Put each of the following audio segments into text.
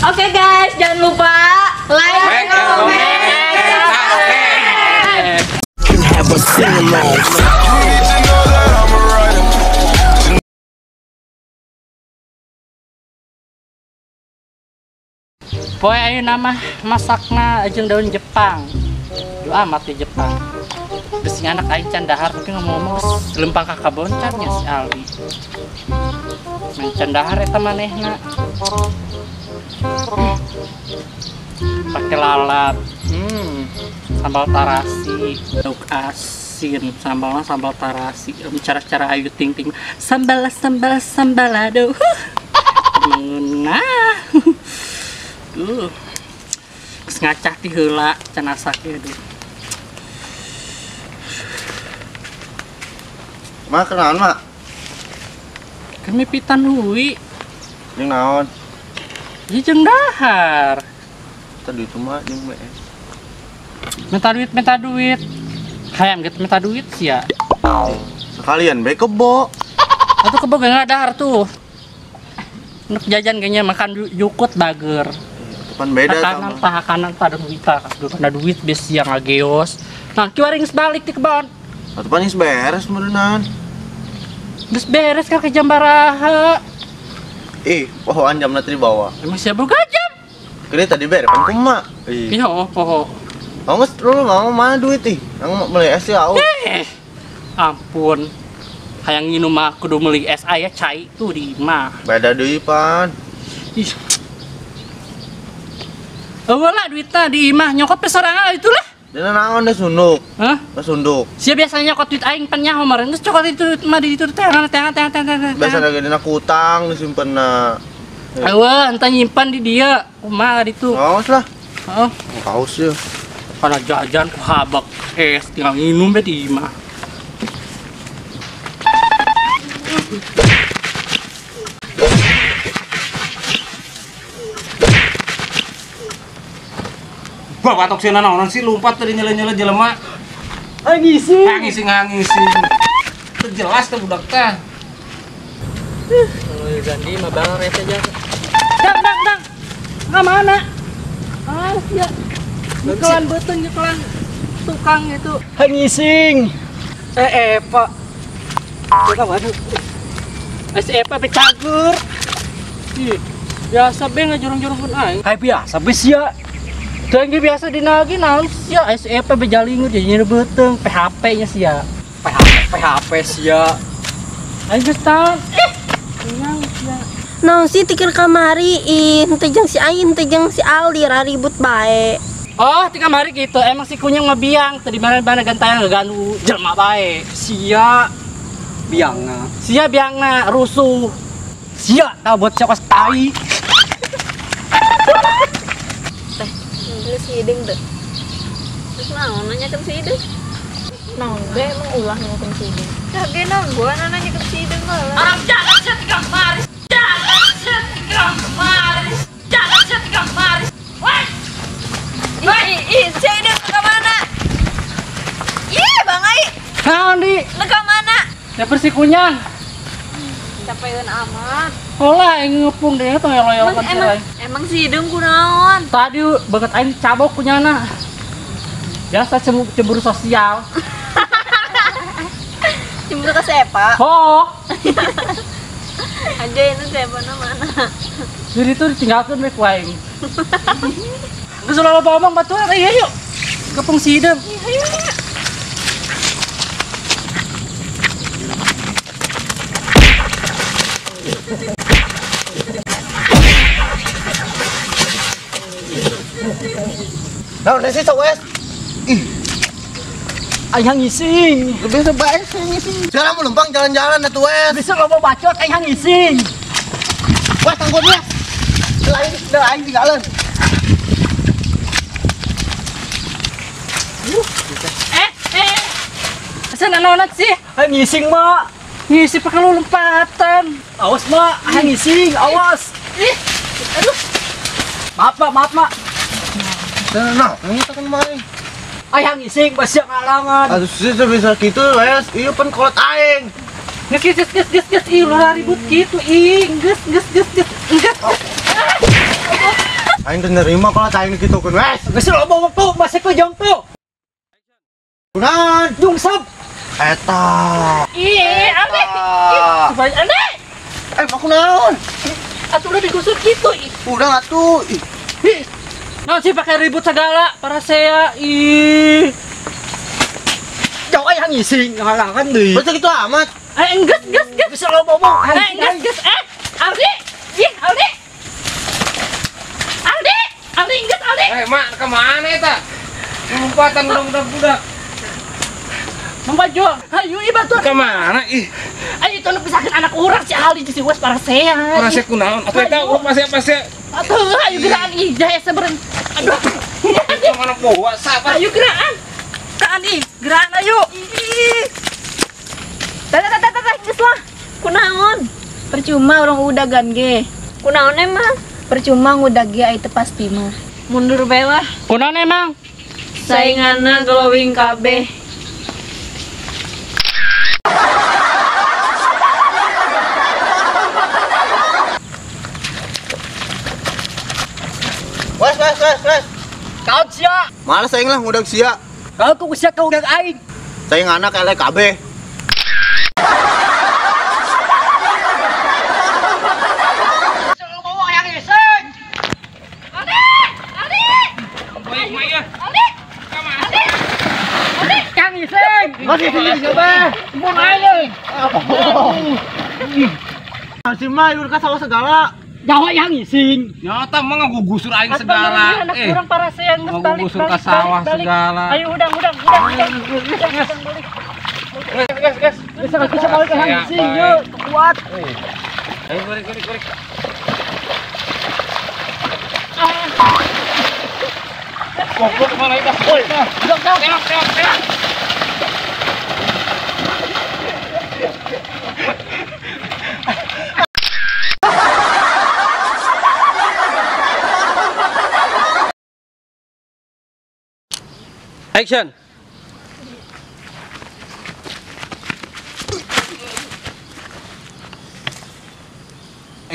Oke guys, jangan lupa like, comment, and subscribe. Have a sing-along. Poe ayeuna mah masakna jeung daun Jepang. Duh amat di Jepang. Geus anak aing can dahar tapi ngomong-ngomong lempang ka kabon can nya si Aldi. Main can dahar eta manehna. Pakai lalap. Sambal tarasi, lauk asin, sambalnya sambal tarasi. Cara-cara ayu ting-ting. Sambal sambal sambalado. Mengenah. Geus ngacah ti heula can asak ieu deh. Mak kenaon, Mak? Kami pitan hui. Jeung naon? Ieu jeung dahar. Tadi itu mah jeung we. Minta duit. Hayang gitu minta duit sih ya. Sekalian bae kebo. Atuh kebo ge ngadahar tuh. Untuk jajan kayaknya makan jukut bager. Depan beda sama. Kanan pada duit ada duit bes yang ageos. Nah, kiwari geus balik di kebon. Atuh pan geus beres meureunnan. Geus beres ka ke jam baraha. Ih, pohoan jamna teh dibawa. Emang siapa boga jam? Kene tadi beres pan kumaha? Iya, oh, poho. Geus lu mau mana duit ih? Nang meuli es ya. Ampun. Hayang nginum mah kudu meuli es aya cai tuh di imah. Beda deui pan. Ih. Eueuh lah duitna di imah nyokot pe sorangan itulah. Dina naon deh sunduk. Hah? Sunduk. Sia biasanya nyokot duit aing pan nyaho meureun geus cokot itu mah di ditu teh teh teh teh. Biasana ge dina kutang disimpenna. Eueuh entah nyimpan di dia kumaha ditu. Kaos lah. Heeh. Kaos ya. Kana jajan ku habak es tinggal nginum be di imah. Wah, batok sih naonan sih lompat tadi nyele-nyele jelema. Angising. Angising. Teu jelas teh budak teh. Gandhi mah baret aja. Dang dang dang. Ka mana? Ah, sia. Nyekelan beuteung nyekelan tukang itu. Angising. Epa. Kita waduh. Si Epa be cagur. Ih, biasa be ngajurung-jurung pun aing. Hai biasa be sia. Dan biasa dinagi naon sia si Epa be jalingur jadi beuteung PHP nya sia. PHP sia. Aing geus tahu. Kenyang sia. Naon sih tikir kamari ih, henteu jeung si aing, henteu jeung si Aldi raribut bae. Oh, ti kamari gitu. Emang si kunyang mah biang, teu di mana-mana gantayang ngeganggu jelema bae. Sia biangna. Sia biangna rusuh. Sia tah buat sia kos tai. Teh, beli si Ideng teh. Terus naon nanyakeun si Ideng? Naon be emang ulah nanyakeun si Ideng. Kage naon gua nanyakeun si Ideng bae. Orang jalan sia tiga maris. Jalan sia tiga maris. Jalan sia tiga maris. Woi. Ih, si Ideng ke mana? Ih, Bang Ai. Naon di? Ke mana? Ya bersih kunyang. Capeun amat. Olah aing ngepung deh tong loyol emang, emang si Ideng kunaon? Tadi banget aing cabok kunyana. Biasa cemburu sosial. Cemburu ke siapa? Oh. Aja itu siapa mana? Jadi itu ditinggalkeun we ku aing. Geus ulah loba omong baturan iya yuk. Kepung si Ideng. Iya, yuk. Naon sih sok wes? Ih. Aing ngising. Lebih sebaik sih ngising. Sekarang mau lempang jalan-jalan atuh wes. Bisa loba bacot aing ngising. Wes tanggung wes. Lain aing tinggalan. Asa naon sih? Aing ngising, Mak. Ngisi pakai lu lompatan. Awas, Mak. Aing ngising, awas. Ih. Aduh. Maaf, Mak, maaf, Mak. Nah, ini kan main. Aing ngising basi ngalangan. Aduh, sih bisa gitu, wes. Iya pan kolot aing. Geus geus geus geus geus ih ulah ribut gitu ih. Geus geus geus geus. Geus. Aing teu nerima kalau aing dikitukeun wes. Geus loba waktu masih ke jongto. Kunaon? Jungsep. Eta. Ih, aneh. Supaya aneh. Eh, mau kunaon? Atuh udah digusur gitu. Ih. Udah atuh. Ih. Naon sih pakai ribut segala para saya. Ih. Jauh hayang ngising ngalangan deui. Betul gitu amat. Eh, enggeus, geus, geus. Geus loba omong. Eh, enggeus, geus. Eh, Aldi. Ih, Aldi. Aldi. Aldi, enggeus, Aldi. Eh, Mak, ke mana eta? Lompatan budak-budak. Mang Bajo, ayo ieu batur. Ke mana ih? Ayo itu nu pisakeun anak urang si Aldi jeung si Wes para saya. Para saya kunaon? Atuh eta ulah pase-pase. Atuh ayo geraan ih jahe seberen. Aduh. Ke mana poho sapa? Ayo geraan. Geraan ih, geraan ayo. Ih. Tah tah tah tah geus lah. Kunaon? Percuma urang udagan ge. Kunaon emang? Percuma ngudag ge ai teu pasti mah. Mundur bae lah. Kunaon emang? Sainganna glowing kabeh. Wes, wes, wes, wes. Kau sia. Males aing lah ngudag sia. Kau ku sia ka udag aing. Saing anak eleh kabeh. Ngomong hayang ngising. Aldi! Aldi! Aldi! Aldi! Aldi! Kang ngising. Masih sini coba. Mun aing euy. Si mah ieu ka sawah segala. Jawa yang ngising. Nyata mah ngagugusur aing segala. Anak kurang para saya geus balik ngagugusur ka sawah segala. Ayo udang udang udang udang. Udang balik. Geus geus geus. Bisa bisa balik ka ngising yeuh, kuat. Ayo balik balik balik. Goblok kemana itu? Woi, Dok, dok. tewak tewak tewak. Action.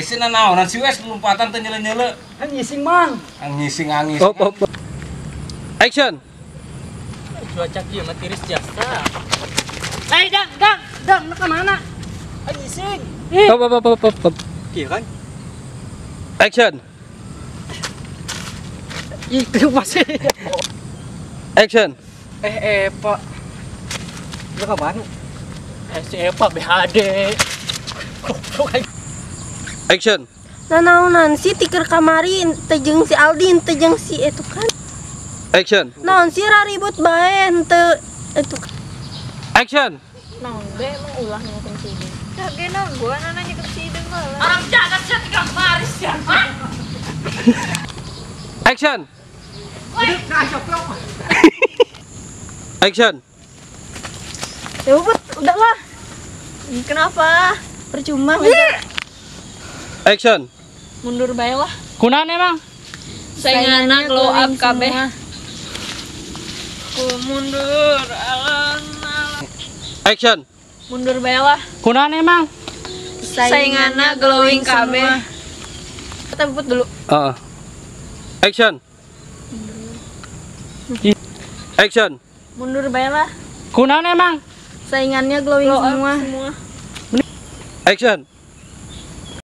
Isina naonan si Wes lompatan teu nyele-nyele. Kan ngising mang. Ngising angis. Op, op. Action. Cuaca kieu mah tiris jasa. Eh, Dang, Dang, Dang, nak ke mana? Hayang ngising. Op, op, op, op, op. Kieu kan? Action. Ih, masih. Action. Eh, Pak. Lu ke mana? Eh, si Epa BHD. Goblok aing. Action. Nanaonan sih tikeur kamari teu jeung si Aldi teu jeung si itu kan. Action. Naon sih raribut bae henteu itu. Action. Naon be emang ulah nanyakeun si Ideng. Kage naon gua nanyakeun si Ideng malah. Orang jaga sia tiga baris ya. Action. Action. Ya Put, udahlah. Kenapa? Percuma udah. Action. Mundur bae lah. Kunaon emang? Sainganna glow up kabeh. Ku mundur alon-alon. Action. Mundur bae lah. Kunaon emang? Sainganna glowing kabeh. Kita Puput dulu. Heeh. Action. Action. Mundur bae lah. Kunaon emang? Saingannya glowing Glow up semua. semua. Action.